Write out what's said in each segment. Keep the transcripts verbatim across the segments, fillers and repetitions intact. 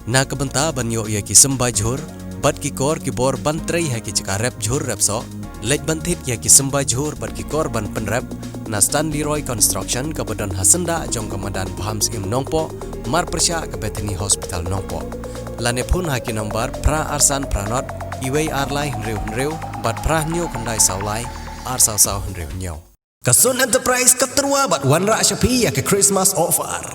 Na ka bynta ban ïoh ïa ki symbai jhur bad ki kor ki bor ban trei ha ki jaka rep jhur rep soh, leit ban thied ïa ki symbai jhur bad ki kor ban pynrep na Stanley Roy Construction kaba don ha syndah jong ka madan Bham Syiem Nongpoh, mar pyrshah ka Bethany Hospital Nongpoh. Lane phone ha ki nombar phra ar san phra nod, iwei ar lai hynriew hynriew, bad phra hynñiew khyndai saw lai, ar saw saw hynriew hynñiew. Ka Sun Enterprise ka tyrwa bad wanrah sha phi ïa ka Christmas offer.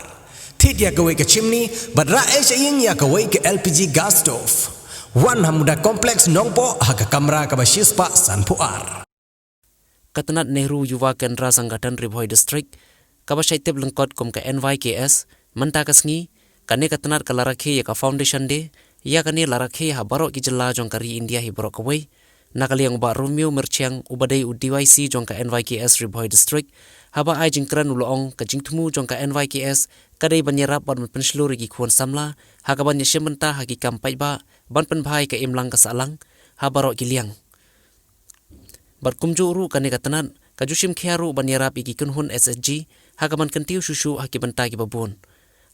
Thied ïa kawei ka chimney bad rah ei sha ïing ïa kawei ka L P G gas stove. Wan ha Muda Complex Nongpoh ha ka kamra kaba shispah sanphew ar. Ka tnat Nehru Yuva Kendra Sangathan Ri Bhoi District, kaba shait tip lyngkot kum ka N Y K S, mynta ka sngi, kane ka tnat ka la rakhe ïa ka Foundation Day, ïa kane la rakhe ha baroh ki jylla jong ka ri India hi baroh kawei. Na ka liang u Bah Romeo Myrchiang uba dei u D Y C jong ka N Y K S Ri Bhoi District, haba ai jingkren u la ong ka jingthmu jong ka N Y K S ka dei ban ïarap bad ban pynshlur ïa ki khun samla, ha kaban ïashim bynta ha ki kam paidbah, ban pynbha ïa ka imlang ka sahlang ha baroh ki liang. Bad kumjuh ruh kane ka tnat ka ju shim khia ruh ban ïarap ïa ki kynhun S H G ha kaban kyntiew shuh shuh ha ki bynta kiba bun.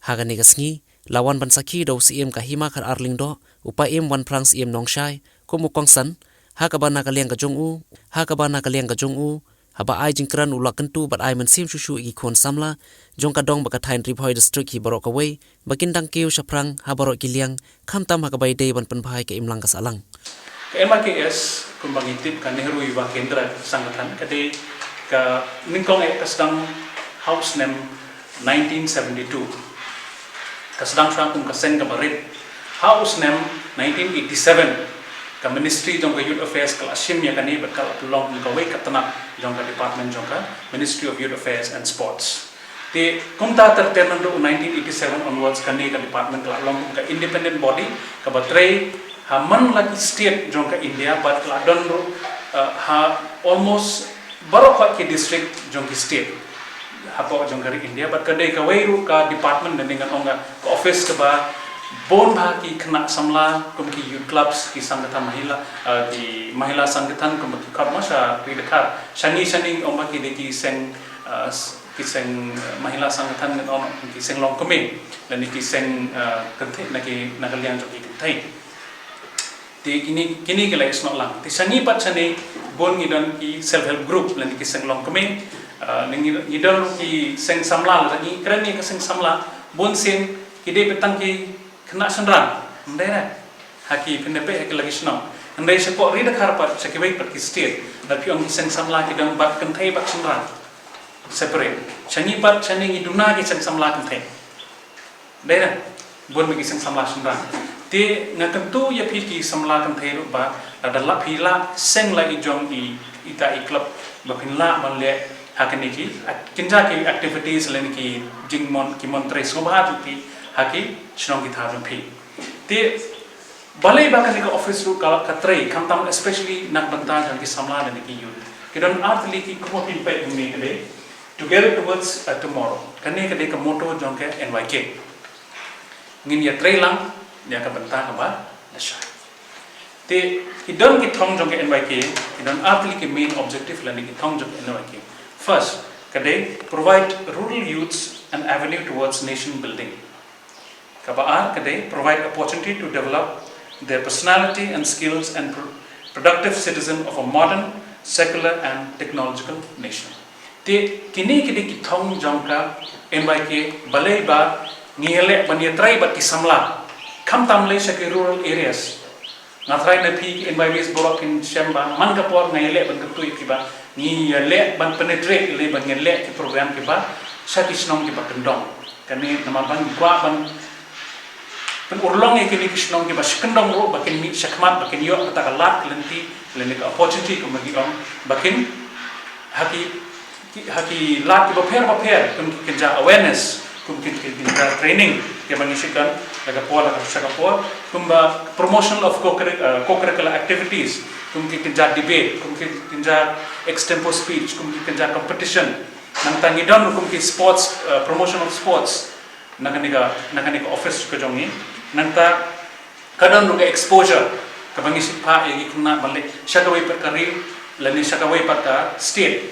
Ha kane ka sngi la wan ban sakhi da u Syiem ka Hima Khadar Lyngdoh, u Paiem Wanphrang Syiem Nongshai kum u kongsan, ha kaba na ka liang ka jong u, ha kaba na ka liang ka jong u, haba ai jingkren u la kyntu bad ai mynsiem shuh shuh ïa ki khun samla jong ka dong bad ka thaiñ Ri Bhoi District hi baroh kawei, ba kin dang kiew shaphrang ha baroh ki liang, khamtam ha kaba ïadei ban pynbha ïa ka imlang ka sahlang. Ka N Y K S, kumba ngi tip, ka Nehru Yuva Kendra Sangathan, ka dei ka nyngkong eh ka sdang ha u snem nineteen seventy-two. Ka sdang shuwa kum ka seng kaba rit. Ha u snem nineteen eighty-seven, ka Ministry jong ka Youth Affairs ka la shim ïa kane bad ka la pynlong kum kawei ka tnat jong ka department jong ka Ministry of Youth Affairs and Sports. Te kumta ter ter naduh nineteen eighty-seven onwards, kane ka department ka la long kum ka independent body kaba trei ha man la ki state jong ka India bad ka la don ruh, eh, ha almost baroh ki district jong ki state hapoh jong ka ri India. Bad ka dei kawei ruh ka department, ne ngan ong ka office, kaba bun bha ki khynnah samla kum ki youth clubs, ki Sangathan Mahila, eh, ki Mahila Sangathan, kum ki khot ma sha ri Dkhar. Shane shane ong ba ki dei ki seng, eh, s- ki seng, eh, Mahila Sangathan, ngan ong ki seng longkmie, lane ki seng, eh, kynthei, na ki, na ka liang jong ki kynthei. Te kine, kine ki la ïasnoh lang. Te shane pat shane bun ngi don ki self help group, lane ki seng longkmie, eh, ngi, ngi don ki seng samla, lane ngi kren ïa ka seng samla, bun sien ki dei pat tang ki khynnah shynrang, ym dei re? Ha ki, phin da peit ha ki la ki shnong. Hynrei shapoh ri Dkhar pat, sha kiwei pat ki state, lada phi ong ki seng samla ki don bad kynthei bad shynrang separate. Shane pat shane ngi duna ki seng samla kynthei. Dei re? Bun bha ki seng samla shynrang. Te nga kyntu ïa phi ki samla kynthei ruh ba lada lah phi lah seng la i jong i, ita i club ba phin lah ban leh ha kine ki, ak-, kynja ki activities lane ki jingmon, ki mon trei sngewbha jong phi ha ki shnong ki thaw jong phi. Te balei ba kane ka office ruh ka, ka trei, khamtam especially na ka bynta jong ki samla lane ki youth. Ki don ar tylli ki, kumba phin peit mynne, ka dei Together Towards a Tomorrow. Kane ka dei ka motto jong ka N Y K. Ngin ïa trei lang ïa ka bynta kaba lashai. Te ki don ki thong jong ka N Y K, ki don ar tylli ki main objective lane ki thong jong ka N Y K. First, ka dei provide rural youths an avenue towards nation building. Kaba ar ka dei provide opportunity to develop their personality and skills and pro-, productive citizen of a modern, secular and technological nation. Te kine ki dei ki thong jong ka N Y K, balei ba ngi ïaleh ban ïatrei bad ki samla, khamtam lei sha ki rural areas. Nga tharai na phi ki N Y Ks baroh phin shem ba man ka por nga ïaleh ban kyntu ïa phi ba ngi ïaleh ban penetrate lei, ban ïaleh ki program kiba sha ki shnong kiba kyndong. Kane namar ba ngi kwah ban pynurlong ïa kine ki shnong kiba sha kyndong ruh ba kin mih shakhmat, ba kin ïoh kata ka lad ka lynti lane ka opportunity, kumba ngi ong, ba kin ha ki, ki, ha ki lad kiba pher ba pher, kum ki kynja awareness, kum ki, ki kynja training kiba ngi shu don la ka por la ka sha ka por, kumba promotion of co-curri-, uh, co-curricular activities, kum ki kynja debate, kum ki kynja extempore speech, kum ki kynja competition. Nangta ngi don kum ki sports, uh, promotion of sports na kane ka, na kane ka office ka jong ngi. Nangta ka don ruh ka exposure kaba ngi sngewbha ïa ki khynnah ban leit sha kawei pat ka ri lane sha kawei pat ka state.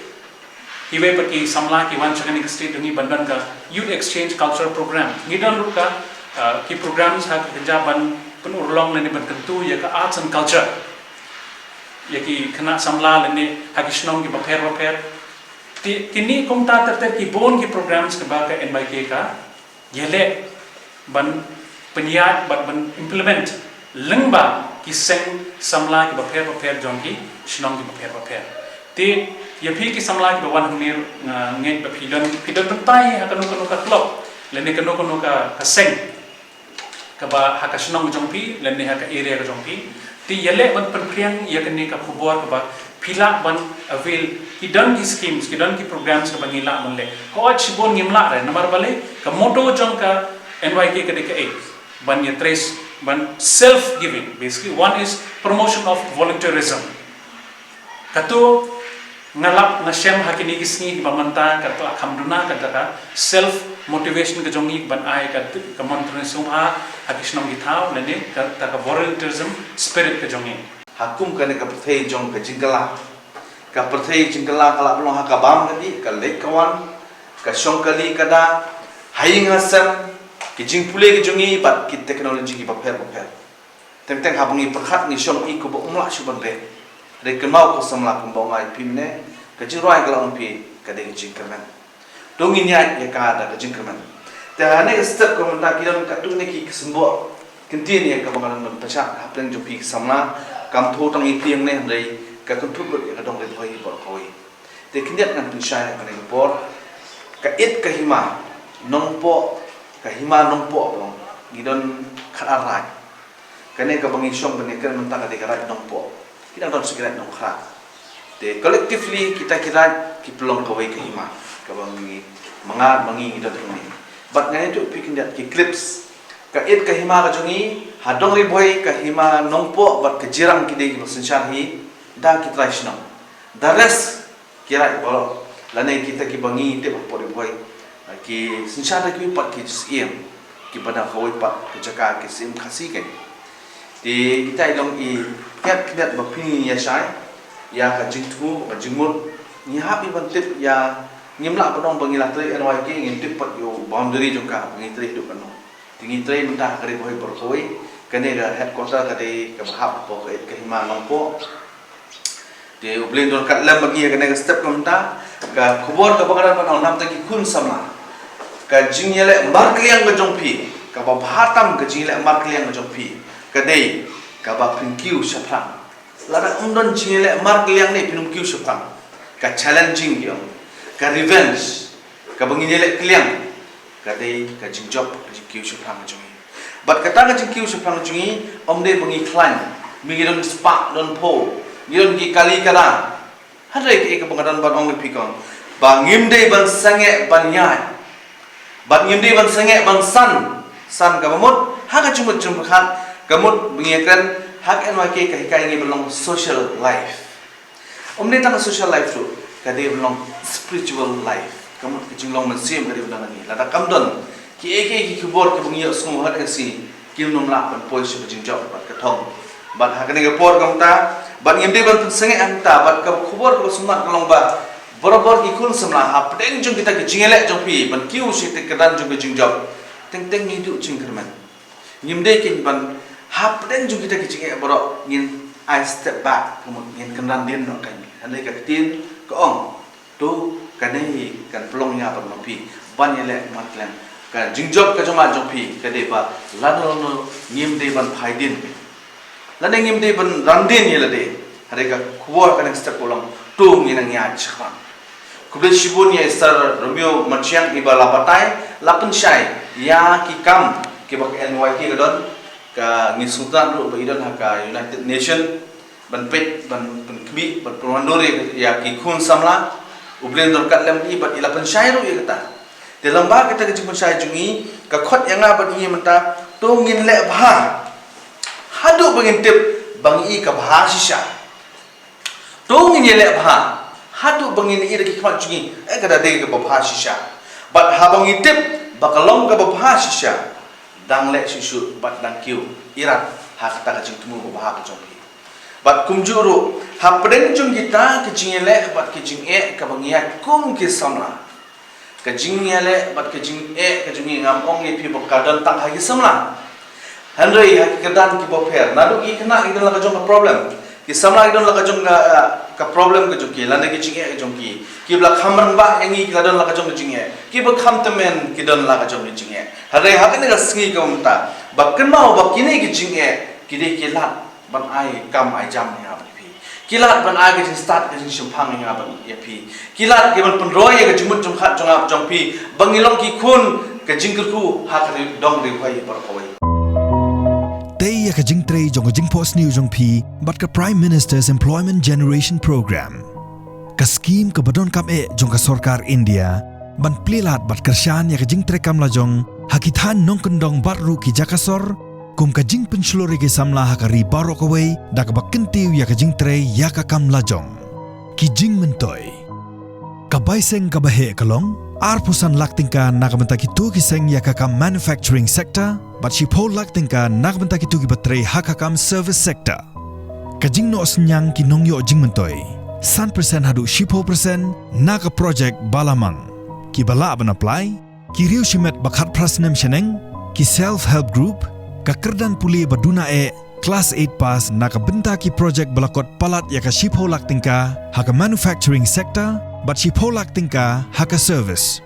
Kiwei pat ki samla ki wan sha kane ka state jong ngi ban don ka youth exchange cultural program. Ngi don ruh ka Uh, ki programs ha ka kynja ban pynurlong lane ban kyntu ïa ka arts and culture, ïa ki khynnah samla lane ha ki shnong kiba pher bapher. Te kine kumta ter ter ki bun ki programs kiba ka N Y K ka ïaleh ban pynïaid bad ban implement lyngba ki seng samla kiba pher bapher jong ki shnong kiba pher bapher. Te ïa phi ki samla kiba wan hangne, nga ngeit ba phi don, phi don bynta ha kano kano ka club lane kano kano ka, ka seng kaba ha ka shnong jong phi lane ha ka area ka jong phi. Te ïaleh ban pynphriang ïa kane ka khubor kaba phi lah ban avail, ki don ki schemes, ki don ki programs kaba ngi lah ban leh. Hooid shibun ngim lah re, namar balei? Ka motto jong ka N Y K ka dei kaei? Ban ïa trace, ban self giving. Basically, one is promotion of volunteerism. Kato nga lap nga shem ha kine ki sngi kiba mynta, kato ka kham duna kata ka self motivation ka jong ngi ban ai ka, ka mon tyrne sum ha, ha ki shnong ki thaw lane kata ka volunteerism spirit ka jong ngi. Ha kum kane ka pyrthei jong ka jingkylla, ka pyrthei jingkylla ka la long ha ka bam ka dih, ka leit ka wan, ka shong ka li ka da, ha ïing ha sem, ki jingpule ki jong ngi bad ki technology kiba pher bapher. Teng teng haba ngi pyrkhat ngi shong i kumba um lah shuh ban beh. Hynrei kynmaw ko samla kumba ong ai phi mynne, ka jingrwai ka la ong phi ka dei ka jingkyrmen. To ngin ïaid ïa ka da ka jingkyrmen. Te ha kane ka step ka mynta ki don katto katne ki symboh. Kyntien ïa kaba nga don ban pynshai hapdeng jong phi ki samla, kam tho tang ïa phi hangne hynrei ka kynthup lut ïa ka dong Ri Bhoi baroh kawei. Te khyndiat ngan pynshai ha kane ka por, ka it ka hima Nongpoh, ka hima Nongpoh ba long, ngi don khatar raid. Kane kaba ngi shong ban ïakren mynta ka dei ka raid Nongpoh. Ki dang don sa ki raid Nongkhrah. Te collectively kita ki raid ki pynlong kawei ka hima kaba ngi, ma nga, ma ngi ngi don hangne. Bad ngan ïathuh phi khyndiat ki clips. Ka it ka hima ka jong ngi ha dong Ri Bhoi, ka hima Nongpoh bad ka Jirang ki dei kiba synshar hi da ki trai shnong. Da rest ki raid baroh lane kita kiba ngi tip hapoh Ri Bhoi, ki synshar da kiwei pat ki syiem kiba na kawei pat ka jaka, ki syiem Khasi kein. Te kita i long i khyndiat khyndiat ba phin ïa shai ïa ka jingthmu, ka jingmut. Ngi hap i ban tip ïa, ngim lah ban ong ba ngi la trei N Y K ngin tip pat ïa u boundary jong ka, ngi trei haduh katno. Te ngi trei mynta ha ka Ri Bhoi baroh kawei. Kane ka headquarter ka dei kaba hap hapoh ka it ka hima Nongpoh. Te U Blei un don kat lem bad ngi ha kane ka step ka mynta. Ka khubor kaba nga don ban ong na ka bynta ki khun samla, ka jingïaleh markylliang ka jong phi, kaba bha tam ka jingïaleh markylliang ka jong phi ka dei kaba phin kiew shaphrang. Lada ym don jingïaleh markylliang ne phin ym kiew shaphrang. Ka challenging ki ong, ka revenge, kaba ngin ïaleh kylliang, ka dei ka jingjop, ka jingkiew shaphrang ka jong ngi. Bad kata ka jingkiew shaphrang ka jong ngi ym dei ba ngi khlaiñ, ba ngi don spah don phew, ngi don ki kali kada. Hynrei kaei kaba nga don ban ong ïa phi ka ong ba ngim dei ban sangeh ban ïaid, bad ngim dei ban sangeh ban san, san kaba mut ha ka jingmut jingpyrkhat, ka mut ba ngi ïakren ha ka N Y K ka hikai ngi ban long social life. Ym dei tang ka social life ruh, ka dei ban long spiritual life. Ka mut ka jinglong mynsiem ka dei ban don ha ngi. Lada kam don kiei kiei ki khubor kiba ngi ïohsngew ha ka sngi, kim nym lah ban poi sha ka jingjop bad ka thong. Bad ha kane ka por ka mynta, bad ngim dei ban pynsangeh hangta, bad ka khubor kaba sngewtynnat ka long ba barabor ki khun samla hapdeng jong kita ki jingïaleh jong phi ban kiew sha ka kyrdan jong ka jingjop, teng teng ngi duh jingkyrmen. Ngim dei kein ban hapdeng jong kita ki jingeh baroh ngin ai step back, ka mut ngin kynran dien noh kein. Hynrei ka ktien ka ong, to kane hi kan pynlong ïa nga bad ma phi ban ïaleh markylliang. Ka jingjop ka jong nga jong phi ka dei ba lano lano ngim dei ban phai dien, lane ngim dei ban ran dien ïa lade. Hynrei ka khubor kane ka step ka long, to ngin nang ïaid shakhmat. Khublei shibun ïa i Sir Romeo Marchiang iba la batai, la pynshai ïa ki kam kiba ka N Y K ka don, ka ngi sngewtynnat ruh ba i don ha ka United Nation ban peit, ban pynkhmih, ban pynwandur ïa, ïa ki khun samla. U Blei un don kat lem i bad i la pynshai ruh ïa kata. Te lyngba kata ka jingpynshai jong i, ka khot ïa nga bad i mynta, to ngin leh bha haduh ba ngin tip ba ngi i ka bha shisha. To ngin ïaleh bha haduh ba ngin ïohi da ki khmat jong ngi, eh, ka da dei kaba bha shisha. Bad haba ngi tip ba ka long kaba bha shisha, dang leh shuh shuh bad dang kiew ïarap ha kata ka jingthmu babha ka jong phi. Bad kumjuh ruh hapdeng jong kita ki jingïaleh bad ki jingeh kaba ngi ïaid kum ki samla, Ka jingïaleh bad ka jingeh ka jong ngi, ngam ong ïa phi ba ka don tang ha ki samla. Hynrei ha ki kyrdan kiba pher, naduh ki khynnah ki don la ka jong ka problem, ki samla ki don la ka jong ka, ah, ka problem ka jong ki, lane ka jingeh ka jong ki. Kiba la kham rangbah ïa ngi ki la don la ka jong ka jingeh, kiba kham tymmen ki don la ka jong ka jingeh. Hynrei ha kane ka sngi ka mynta, ba kynmaw ba kine ki jingeh ki dei ki lad ban ai kam ai jam ïa nga bad ïa phi. Ki lad ban ai ka jingstad ka jingshemphang ïa nga bad ïa phi. Ki lad ki ban pynroi ïa ka jingmut jingpyrkhat jong nga bad jong phi, ba ngi long ki khun ka jingkyrkhu ha ka ri dong ri wei baroh kawei. Tei ïa ka jingtrei jong ka jingphohsniew jong phi bad ka Prime Minister's Employment Generation Program. Ka skim kaba donkam eh jong ka sorkar India ban plie lad bad kyrshan ïa ka jingtrei kam lajong ha ki thaiñ nongkyndong bad ruh ki jaka sor, kum ka jingpynshlur ïa ki samla ha ka ri baroh kawei da kaba kyntiew ïa ka jingtrei ïa ka kam lajong. Ki jingmyntoi. Ka bai seng kaba heh ka long arphew san lak tyngka na ka bynta kito ki seng ïa ka kam manufacturing sector, bad shiphew lak tyngka na ka bynta kito kiba trei ha ka kam service sector. Ka jingnoh synñiang ki nongïoh jingmyntoi, san percent haduh shiphew percent na ka project ba la mang. Kiba lah ban apply, ki riew shimet ba khatphra snem shaneng, ki self help group, ka kyrdan pule ba duna eh, class eight pass, na ka bynta ki project ba la kot palat ïa ka shiphew lak tyngka ha ka manufacturing sector, bad shiphew lak tyngka ha ka service.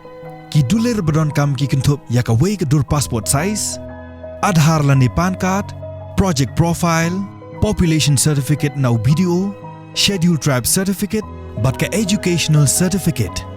Ki dulir ba donkam ki kynthup ïa kawei ka dur passport size, Aadhaar lane PAN card, project profile, population certificate na u B D O, schedule tribe certificate, bad ka educational certificate.